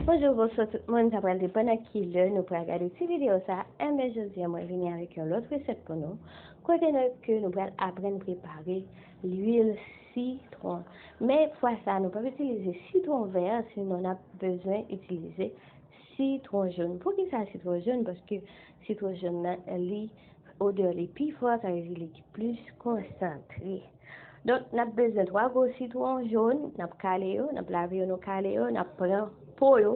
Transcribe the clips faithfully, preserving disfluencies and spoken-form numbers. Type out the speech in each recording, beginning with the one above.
Bonjou, bonswa tout moun. Sa pral depann nan ki lè nou pral gade ti videyo sa. Enben, jodi a, mwen vini avèk yon lòt resèt pou nou. Kote nou ke nou pral aprann prepare lwil sitwon. Men fwa sa, nou p ap itilize sitwon vè a, sinon n ap bezwen itilize sitwon jòn. Poukisa sitwon jòn? Paske sitwon jòn nan, li, odè li pi fò, sa vle di li plis konsantre. Donk, n ap bezwen twa gwo sitwon jòn, n ap kale yo, n ap lave yo, nou kale yo, n ap pran po yo.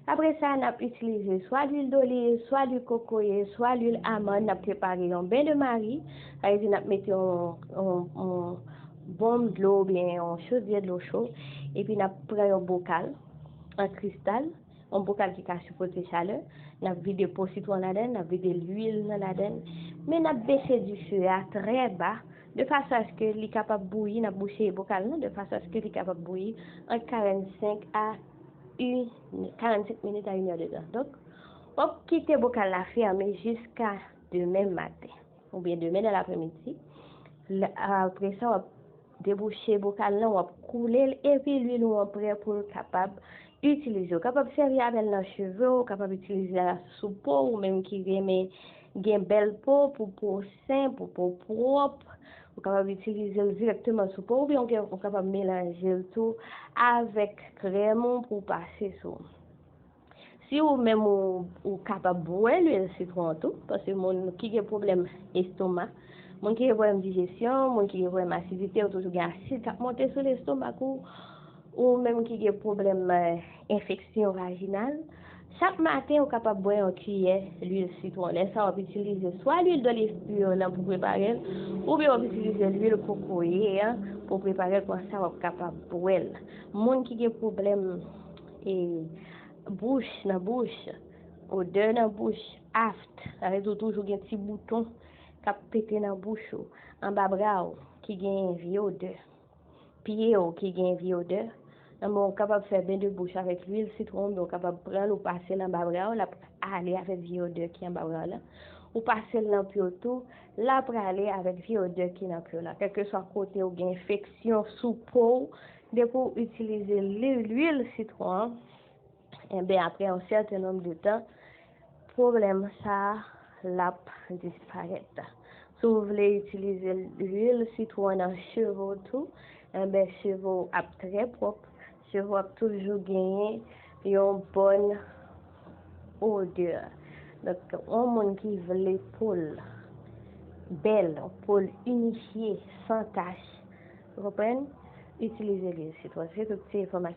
Apre sa, n ap itilize swa lwil doliv, swa lwil kokoye, swa lwil amann, n ap prepare yon ben de mari, sa vle di n ap mete yon, yon, yon bonm dlo oubyen yon chodyè dlo cho, epi n ap pran yon bokal an kristal, yon bokal ki ka sipòte chalè, n ap vide po sitwon ladan, n ap vide lwil nan ladan, men n ap bese dife a trè ba, de fason aske li kapab bouyi, n ap bouche bokal nan, de fason aske li kapab bouyi ant karannsenk a in, karannsenk minit a inè de tan. Donk, w ap kite bokal la fèmen jiska demen maten, oubyen demen nan lapremidi. Apre sa, w ap debouche bokal lan, w ap koule l, epi lwil ou an prè pou l kapab itilize. Ou kapab sèvi avè l nan cheve, ou kapab itilize l sou po, ou menm ki renmen gen bèl po, pou po sen, pou po pwòp, ou kapab itilize l dirèkteman sou po, oubyen ou gen, ou kapab melanje l tou avèk krèm ou pou w pase sou. Si ou menm ou, ou kapab bwè lwil sitwon tou, paske moun ki gen pwoblèm estoma, moun ki gen pwoblèm dijesyon, moun ki gen pwoblèm asidite, ou toujou gen asid k ap monte sou lestomak ou, ou menm ki gen pwoblèm, eh, enfeksyon vajinal, chak maten ou kapab bwè yon kiyè lwil sitwon. Lè sa w ap itilize swa lwil doliv pi lan pou prepare l, oubyen w ap itilize lwil kokoye an pou prepare l, konsa w ap kapab bwè l. Moun ki gen pwoblèm, e, bouch, nan bouch, odè nan bouch, aft, sa vle di ou toujou gen ti bouton k ap pete nan bouch ou, anba bra w ki gen vye odè, pye w ki gen vye odè, enben ou kapab fè ben de bouch avèk lwil sitwon, oubyen ou kapab pran l, ou pase l anba bra w, l ap ale avèk vye odè ki anba bra w lan. Ou pase l nan pye w tou, l ap prale avèk vye odè ki nan pye w la. Kèlkeswa kote ou gen enfeksyon sou po w, depi w itilize li, lwil sitwon an, enben, apre yon sèten nonb de tan, pwoblèm sa a, l ap disparèt. Si w vle itilize lwil sitwon nan cheve w tou, enben, cheve w ap trè pwòp, cheve w ap toujou genyen yon bòn odè. Donk, yon moun ki vle po l bèl, po l inifye, san tach, ou konprann? Itilize lwil sitwon. Se tout ti enfòmasyon